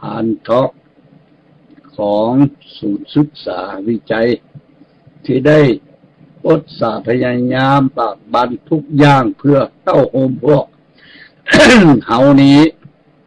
Hancock ຂອງສູນສຶກສາວິໄຈ ທີ່ໄດ້ອົດສາພະຍາຍາມປາກບັນທຸກຢ່າງເພື່ອເຕົ້າໂຮມພວກເຮົານີ້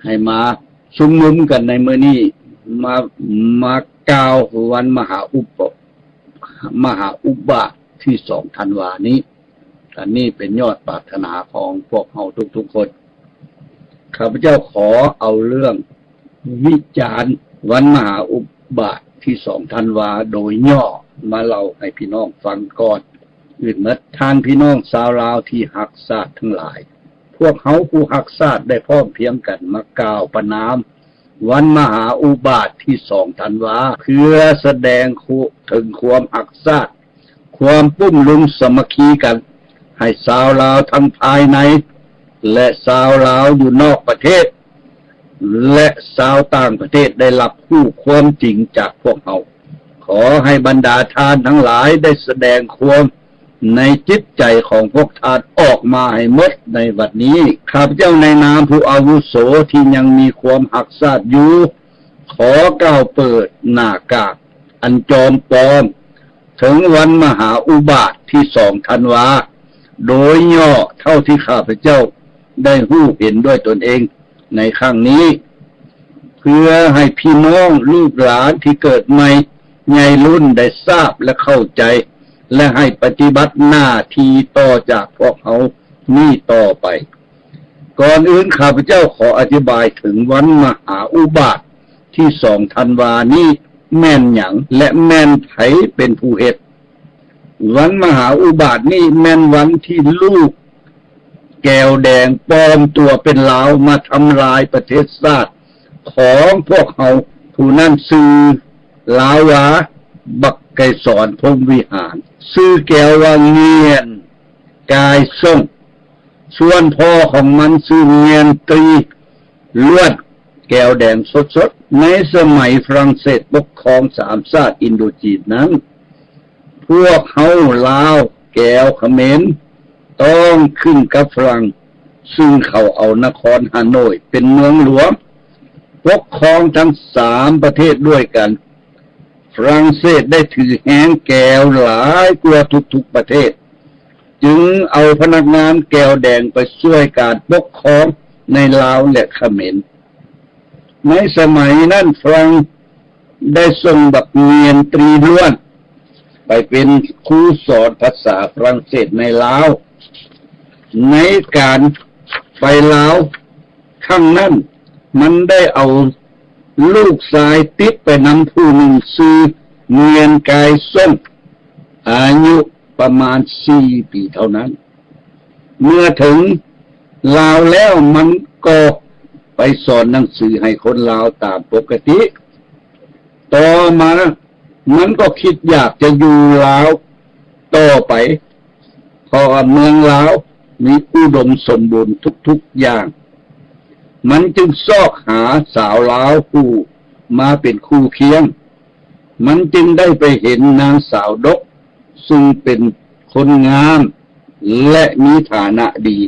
ໃຫ້ມາຊຸມນຸມກັນໃນມື້ນີ້ ມາ ມາກ່າວວັນມະຫາອຸບ ມະຫາອຸບາດທີສອງທັນວານີ້. ອັນນີ້ເປັນຍອດປາດຖະໜາຂອງພວກເຮົາທຸກໆຄົນ. ຂ້າພະເຈົ້າຂໍເອົາເລື່ອງວິຈານວັນມະຫາອຸບາດທີສອງທັນວາໂດຍຫຍໍ້ມາເລົ່າໃຫ້ພີ່ນ້ອງຟັງກ່ອນອື່ນໝົດ. ທ່ານພີ່ນ້ອງຊາວລາວທີ່ຮັກຊາດທັງຫຼາຍ, ພວກເຮົາຜູ້ຮັກຊາດໄດ້ພ້ອມພຽງກັນມາກ່າວປະນາມວັນມະຫາອຸບາດທີສອງທັນວາ ເພື່ອສະແດງເຖິງຄວາມຮັກຊາດ, ຄວາມປຸ້ມລຸມສາມັກຄີກັນ ໃຫ້ຊາວລາວທັງພາຍໃນ ແລະ ຊາວລາວຢູ່ນອກປະເທດ ແລະ ຊາວຕ່າງປະເທດໄດ້ຮັບຮູ້ຄວາມຈິງຈາກພວກເຮົາ. ຂໍໃຫ້ບັນດາທ່ານທັງຫຼາຍໄດ້ສະແດງຄວາມໃນຈິດໃຈຂອງພວກທ່ານອອກມາໃຫ້ໝົດໃນວັນນີ້. ຂ້າພະເຈົ້າໃນນາມຜູ້ອາວຸໂສທີ່ຍັງມີຄວາມຮັກຊາດຢູ່ ຂໍກ່າວເປີດໜ້າກາກອັນຈອມປອມເຖິງວັນມະຫາອຸບາດທີສອງທັນວາ ໂດຍຫຍໍ້ເທົ່າທີ່ຂ້າພະເຈົ້າໄດ້ຮູ້ເຫັນດ້ວຍຕົນເອງໃນຄັ້ງນີ້ ເພື່ອໃຫ້ພີ່ນ້ອງລູກຫຼານທີ່ເກີດໃໝ່ໃຫຍ່ລຸ້ນໄດ້ຊາບ ແລະ ເຂົ້າໃຈ ແລະ ໃຫ້ປະຕິບັດໜ້າທີ່ຕໍ່ຈາກພວກເຮົານີ້ຕໍ່ໄປ. ກ່ອນອື່ນ ຂ້າພະເຈົ້າຂໍອະທິບາຍເຖິງວັນມະຫາອຸບາດທີສອງທັນວານີ້ແມ່ນຫຍັງ ແລະ ແມ່ນໃຜເປັນຜູ້ເຮັດ. ວັນມະຫາອຸບາດນີ້ແມ່ນວັນທີ່ລູກແກວແດງປອມຕົວເປັນລາວມາທຳລາຍປະເທດຊາດຂອງພວກເຮົາ. ຜູ້ນັ້ນຊື່ລາວວ່າ ບັກໄກສອນ ພົມວິຫານ, ຊື່ແກວວ່າ ງຽນກາຍສົງ, ສ່ວນພໍ່ຂອງມັນຊື່ງຽນຕີລ້ວນ ແກວແດງສົດໆ. ໃນສະໄໝຝຣັ່ງເສດປົກຄອງສາມຊາດອິນໂດຈີນນັ້ນ, ພວກເຮົາລາວ ແກວຂະເໝນ ຕ້ອງຂຶ້ນກັບຝຣັ່ງ, ຊຶ່ງເຂົາເອົານະຄອນຮາໂນຍເປັນເມືອງຫຼວງ, ປົກຄອງທັງສາມປະເທດດ້ວຍກັນ. ຝຣັ່ງເສດໄດ້ຖືແຮງແກວຫຼາຍກວ່າທຸກໆປະເທດ, ຈຶ່ງເອົາພະນັກງານແກວແດງໄປຊ່ວຍການປົກຄອງໃນລາວ ແລະ ຂະເໝນ. ໃນສະໄໝນັ້ນ ຝຣັ່ງໄດ້ສົ່ງບັກງຽນຕີລ້ວນໄປເປັນຄູສອນພາສາຝຣັ່ງເສດໃນລາວ. ໃນການໄປລາວຄັ້ງນັ້ນ, ມັນໄດ້ເອົາລູກຊາຍຕິດໄປນຳຜູ້ໜຶ່ງຊື່ງຽນກາຍສົງ, ອາຍຸປະມານສີ່ປີເທົ່ານັ້ນ. ເມື່ອເຖິງລາວແລ້ວ ມັນກໍໄປສອນໜັງສືໃຫ້ຄົນລາວຕາມປົກກະຕິ. ຕໍ່ມາມັນກໍຄິດຢາກຈະຢູ່ລາວຕໍ່ໄປ, ເພາະວ່າເມືອງລາວມີອຸດົມສົມບູນທຸກໆຢ່າງ. ມັນຈຶ່ງຊອກຫາສາວລາວຜູ້ມາເປັນຄູ່ຄຽງ. ມັນຈຶ່ງໄດ້ໄປເຫັນນາງສາວດົກ, ຊຶ່ງເປັນຄົນງາມ ແລະ ມີຖານະດີ.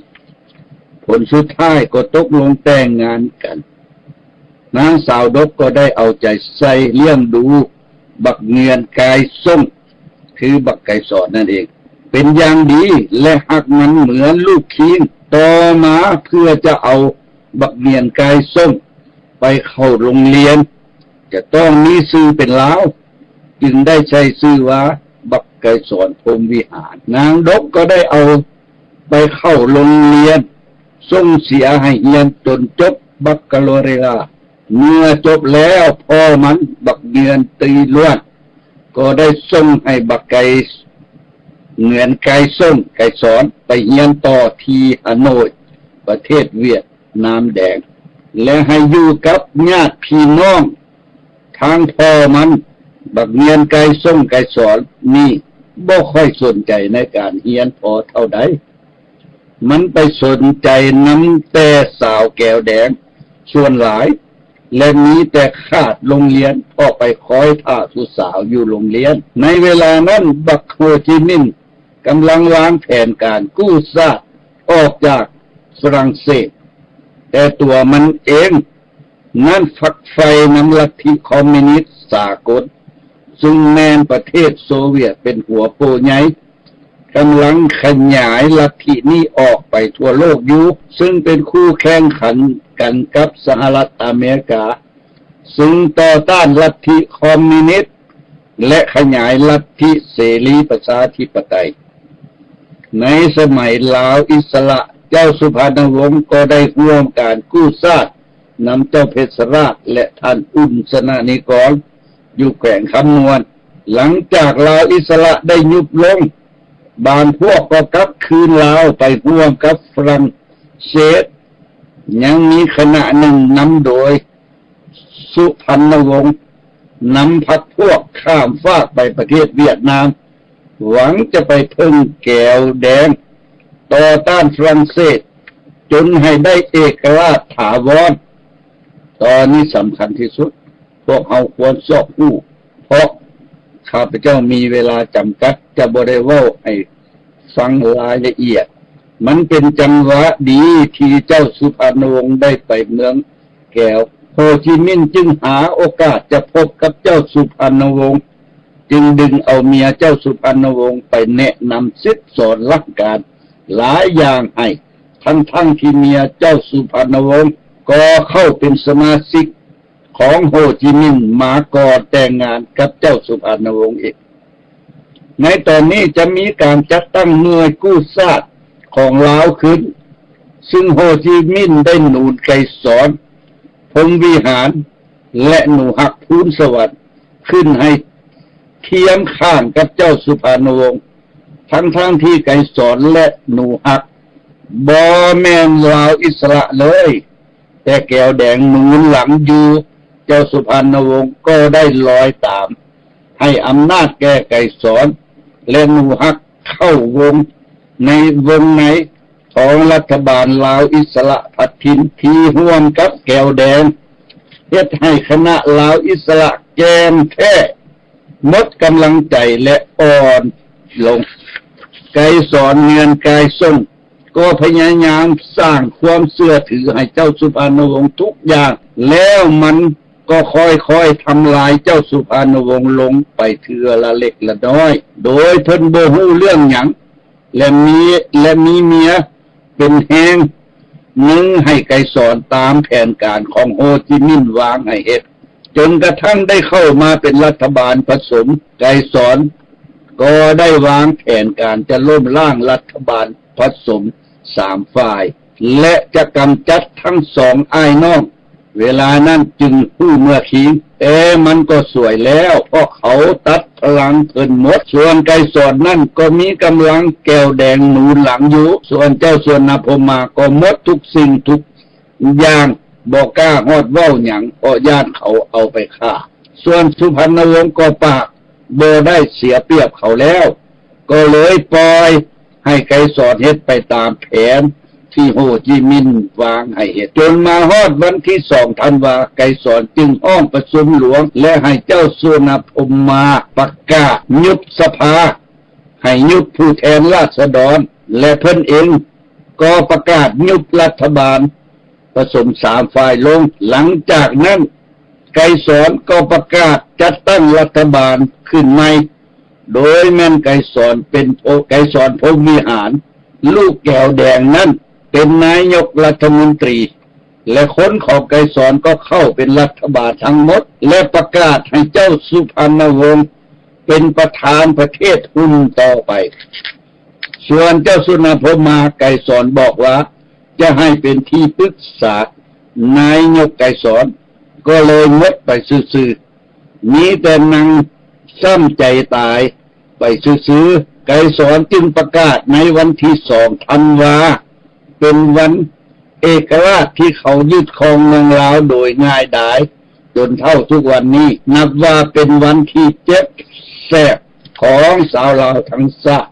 ຜົນສຸດທ້າຍກໍຕົກລົງແຕ່ງງານກັນ. ນາງສາວດົກກໍໄດ້ເອົາໃຈໃສ່ລ້ຽງດູບັກງຽນກາຍສົງ, ຄືບັກໄກສອນນັ້ນເອງ, ເປັນຢ່າງດີ ແລະ ຮັກມັນເໝືອນລູກຄີງ. ຕໍ່ມາເພື່ອຈະເອົາບັກງຽນກາຍສົງໄປເຂົ້າໂຮງຮຽນ ຈະຕ້ອງມີຊື່ເປັນລາວ, ຈຶ່ງໄດ້ໃຊ້ຊື່ວ່າ ບັກໄກສອນ ພົມວິຫານ. ນາງດົກກໍໄດ້ເອົາໄປເຂົ້າໂຮງຮຽນ, ສົ່ງເສຍໃຫ້ຮຽນຈົນຈົບບັກກາໂລເຣຍ. ເມື່ອຈົບແລ້ວ, ພໍ່ມັນ ບັກງຽນຕີລ້ວນ ກໍໄດ້ສົ່ງໃຫ້ບັກໄກ ງຽນກາຍສົງ ໄກສອນ ໄປຮຽນຕໍ່ທີ່ຮາໂນຍ ປະເທດຫວຽດນາມແດງ ແລະ ໃຫ້ຢູ່ກັບຍາດພີ່ນ້ອງ. ທາງພໍ່ມັນ ບັກງຽນກາຍສົງ ໄກສອນ ນີ້ບໍ່ຄ່ອຍສົນໃຈໃນການຮຽນພໍເທົ່າໃດ. ມັນໄປສົນໃຈນຳແຕ່ສາວແກວແດງສ່ວນຫຼາຍ ແລະ ມີແຕ່ຂາດໂຮງຮຽນ ເພາະໄປຄອຍຖ້າຜູ້ສາວຢູ່ໂຮງຮຽນ. ໃນເວລານັ້ນ ບັກໂຮຈິມິນ ກຳລັງວາງແຜນການກູ້ຊາດອອກຈາກຝຣັ່ງເສດ, ແຕ່ຕົວມັນເອງ ນັ້ນ ຝັກໄຟນຳລັດທິຄອມມິວນິສສາກົນ ຊຶ່ງແມ່ນປະເທດໂຊວຽດເປັນຫົວໂປ່ໃຫຍ່ ກຳລັງຂະຫຍາຍລັດທິນີ້ອອກໄປທົ່ວໂລກຢູ່ ຊຶ່ງເປັນຄູ່ແຂ່ງຂັນກັນກັບສະຫະລັດອາເມລິກາ ຊຶ່ງຕໍ່ຕ້ານລັດທິຄອມມິວນິສ ແລະ ຂະຫຍາຍລັດທິເສລີປະຊາທິປະໄຕ. ໃນສະໄໝລາວອິດສະຫຼະ ເຈົ້າສຸພານຸວົງກໍໄດ້ຮ່ວມການກູ້ຊາດນຳເຈົ້າເພັດຊະລາດ ແລະ ທ່ານອຸ່ນ ຊະນະນິກອນ ຢູ່ແຂວງຄຳມ່ວນ. ຫຼັງຈາກລາວອິດສະຫຼະໄດ້ຍຸບລົງ, ບາງພວກກໍກັບຄືນລາວໄປຮ່ວມກັບຝຣັ່ງເສດ, ຍັງມີຄະນະໜຶ່ງນຳໂດຍ ສຸພັນນະວົງ ນຳພັກພວກຂ້າມຟາກໄປປະເທດຫວຽດນາມ, ຫວັງຈະໄປເພິ່ງແກວແດງ ຕໍ່ຕ້ານຝຣັ່ງເສດ ຈົນໃຫ້ໄດ້ເອກະລາດຖາວອນ. ຕອນນີ້ສຳຄັນທີ່ສຸດ, ພວກເຮົາຄວນຊອກຮູ້, ເພາະຂ້າພະເຈົ້າມີເວລາຈຳກັດ, ຈະບໍ່ໄດ້ເວົ້າໃຫ້ ຟັງລາຍລະອຽດ. ມັນເປັນຈັງຫວະດີທີ່ເຈົ້າສຸພານຸວົງໄດ້ໄປເມືອງແກວ, ໂຮຈິມິນຈຶ່ງຫາໂອກາດຈະພົບກັບເຈົ້າສຸພານຸວົງ, ຈຶ່ງດຶງເອົາເມຍເຈົ້າສຸພານຸວົງໄປແນະນຳສິດສອນຫຼັກການຫຼາຍຢ່າງໃຫ້, ທັງໆທີ່ເມຍເຈົ້າສຸພານຸວົງກໍເຂົ້າເປັນສະມາຊິກ ຂອງໂຮຈິມິນມາກ່ອນແຕ່ງງານກັບເຈົ້າສຸພານຸວົງເອງ. ໃນຕອນນີ້ຈະມີການຈັດຕັ້ງໜ່ວຍກູ້ຊາດຂອງລາວຂຶ້ນ, ຊຶ່ງໂຮຈິມິນໄດ້ໜູນໄກສອນ ພົມວິຫານ ແລະ ໜູຮັກ ພູນສະຫວັນ ຂຶ້ນໃຫ້ຄຽງຂ້າງກັບເຈົ້າສຸພານຸວົງ, ທັງໆທີ່ໄກສອນ ແລະ ໜູຮັກ ບໍ່ແມ່ນລາວອິດສະຫຼະເລີຍ. ແຕ່ແກວແດງໜູນຫຼັງຢູ່, ເຈົ້າສຸພັນນະວົງກໍໄດ້ລອຍຕາມ ໃຫ້ອຳນາດແກ່ໄກສອນ ແລະ ໜູຮັກເຂົ້າວົງໃນວົງໃນຂອງລັດຖະບານລາວອິດສະຫຼະພັດຖິ່ນ ທີ່ຮ່ວມກັບແກວແດງ ເຮັດໃຫ້ຄະນະລາວອິດສະຫຼະແກ່ນແທ້ ໝົດກຳລັງໃຈ ແລະ ອ່ອນລົງ. ໄກສອນ ເງືອນກາຍຊົງ ກໍພະຍາຍາມສ້າງຄວາມເຊື່ອຖືໃຫ້ເຈົ້າສຸພານຸວົງທຸກຢ່າງ, ແລ້ວມັນກໍຄ່ອຍໆທຳລາຍເຈົ້າສຸພານຸວົງລົງໄປເທື່ອລະເລັກລະນ້ອຍ, ໂດຍເພິ່ນບໍ່ຮູ້ເລື່ອງຫຍັງ ແລະ ມີ ແລະ ມີເມຍເປັນແຮງໜຶ່ງໃຫ້ໄກສອນຕາມແຜນການຂອງໂຮຈິມິນວາງໃຫ້ເຮັດ. ຈົນກະທັ້ງໄດ້ເຂົ້າມາເປັນລັດຖະບານຜະສົມ, ໄກສອນກໍໄດ້ວາງແຜນການຈະລົ້ມລ້າງລັດຖະບານຜະສົມສາມຝ່າຍ ແລະ ຈະກຳຈັດທັງສອງອ້າຍນ້ອງ. ເວລານັ້ນຈຶ່ງຮູ້ເມື່ອຄີງ, ແຕ່ມັນກໍສວຍແລ້ວ, ເພາະເຂົາຕັດພະລັງເພິ່ນໝົດ. ສ່ວນໄກສອນນັ້ນກໍມີກຳລັງແກວແດງໜູນຫຼັງຢູ່, ສ່ວນເຈົ້າສຸວັນນະພົມມາກໍໝົດທຸກສິ່ງທຸກ ຢ່າງບໍ່ກ້າຮອດເວົ້າຫຍັງ ເພາະຢ້ານເຂົາເອົາໄປຂ້າ. ສ່ວນສຸພັນນະວົງກໍປາກບໍ່ໄດ້ເສຍປຽບເຂົາແລ້ວ, ກໍເລີຍປ່ອຍໃຫ້ໄກສອນເຮັດໄປຕາມແຜນທີ່ໂຮຈິມິນວາງໃຫ້ເຮັດ. ຈົນມາຮອດວັນທີສອງທັນວາ, ໄກສອນຈຶ່ງຮ້ອງປະຊຸມຫຼວງ ແລະ ໃຫ້ເຈົ້າສຸວັນນະພົມມາປະກາດຍຸບສະພາ, ໃຫ້ຍຸບຜູ້ແທນລາຊະດອນ ແລະ ເພິ່ນເອງກໍປະກາດຍຸບລັດຖະບານ ປະສົມສາມຝ່າຍລົງ. ຫຼັງຈາກນັ້ນ ໄກສອນກໍປະກາດຈັດຕັ້ງລັດຖະບານຂຶ້ນໃໝ່, ໂດຍແມ່ນໄກສອນເປັນ ໄກສອນ ພົມວິຫານ ລູກແກວແດງນັ້ນ ເປັນນາຍົກລັດຖະມົນຕີ ແລະ ຄົນຂອງໄກສອນກໍເຂົ້າເປັນລັດຖະບານທັງໝົດ ແລະ ປະກາດໃຫ້ເຈົ້າສຸພັນນະວົງ ເປັນປະທານປະເທດຫຸ້ນຕໍ່ໄປ. ສ່ວນເຈົ້າສຸວັນນະພົມມາ ໄກສອນບອກວ່າຈະໃຫ້ເປັນທີ່ປຶກສານາຍົກໄກສອນ ກໍເລີຍໝົດໄປຊື່ໆ, ມີແຕ່ນັ່ງຊ້ຳໃຈຕາຍໄປຊື່ໆ. ໄກສອນຈຶ່ງປະກາດໃນວັນທີສອງທັນວາ ເປັນວັນເອກະລາດທີ່ເຂົາຍຶດຄອງເມືອງລາວໂດຍງ່າຍດາຍ ຈົນເທົ່າທຸກວັນນີ້ ນັບວ່າເປັນວັນທີ່ເຈັບແສບຂອງຊາວລາວທັງຊາດ.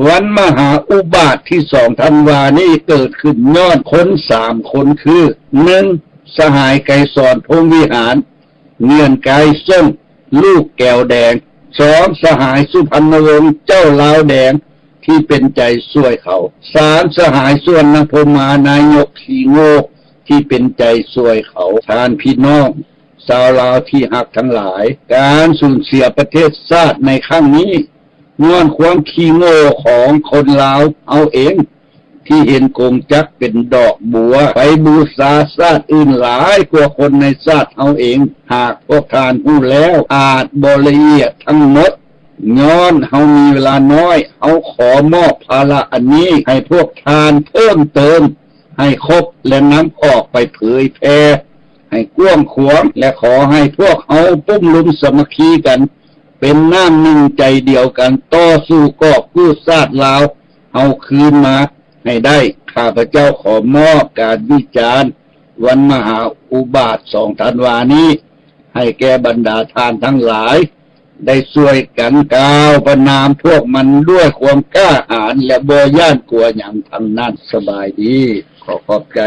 ວັນມະຫາອຸບາດທີສອງທັນວານີ້ເກີດຂຶ້ນຍ້ອນຄົນສາມຄົນຄື ໜຶ່ງ ສະຫາຍໄກສອນ ພົມວິຫານ ເງືອນກາຍຊົງ ລູກແກວແດງ, ສອງ ສະຫາຍສຸພັນນະວົງ ເຈົ້າລາວແດງ ທີ່ເປັນໃຈຊ່ວຍເຂົາ, ສາມ ສະຫາຍສຸວັນນະພົມມາ ນາຍົກຂີ້ໂງ່ ທີ່ເປັນໃຈຊ່ວຍເຂົາ. ທ່ານພີ່ນ້ອງຊາວລາວທີ່ຮັກທັງຫຼາຍ, ການສູນເສຍປະເທດຊາດໃນຄັ້ງນີ້ ຍ້ອນຄວາມຂີ້ໂງ່ຂອງຄົນລາວເຮົາເອງ ທີ່ເຫັນກົງຈັກເປັນດອກບົວ ໄປບູຊາຊາດອື່ນຫຼາຍກວ່າຄົນໃນຊາດເຮົາເອງ. ຫາກພວກທ່ານຮູ້ແລ້ວ ອາດບໍ່ລະອຽດທັງໝົດ, ຍ້ອນເຮົາມີເວລານ້ອຍ, ເຮົາຂໍມອບພາລະອັນນີ້ໃຫ້ພວກທ່ານເພີ່ມເຕີມໃຫ້ຄົບ ແລະ ນຳອອກໄປເຜີຍແຜ່ໃຫ້ກວ້າງຂວາງ ແລະ ຂໍໃຫ້ພວກເຮົາປຸ້ມລຸມສາມັກຄີກັນ ເປັນນ້ຳໜຶ່ງໃຈດຽວກັນ ຕໍ່ສູ້ກອບກູ້ຊາດລາວເຮົາຄືນມາໃຫ້ໄດ້. ຂ້າພະເຈົ້າຂໍມອບການວິຈານວັນມະຫາອຸບາດ ສອງທັນວານີ້ ໃຫ້ແກ່ບັນດາທ່ານທັງຫຼາຍ ໄດ້ຊ່ວຍກັນກ່າວປະນາມພວກມັນດ້ວຍຄວາມກ້າຫານ ແລະ ບໍ່ຢ້ານກົວຫຍັງທັງນັ້ນ. ສະບາຍດີ. ຂໍຂອບໃຈ.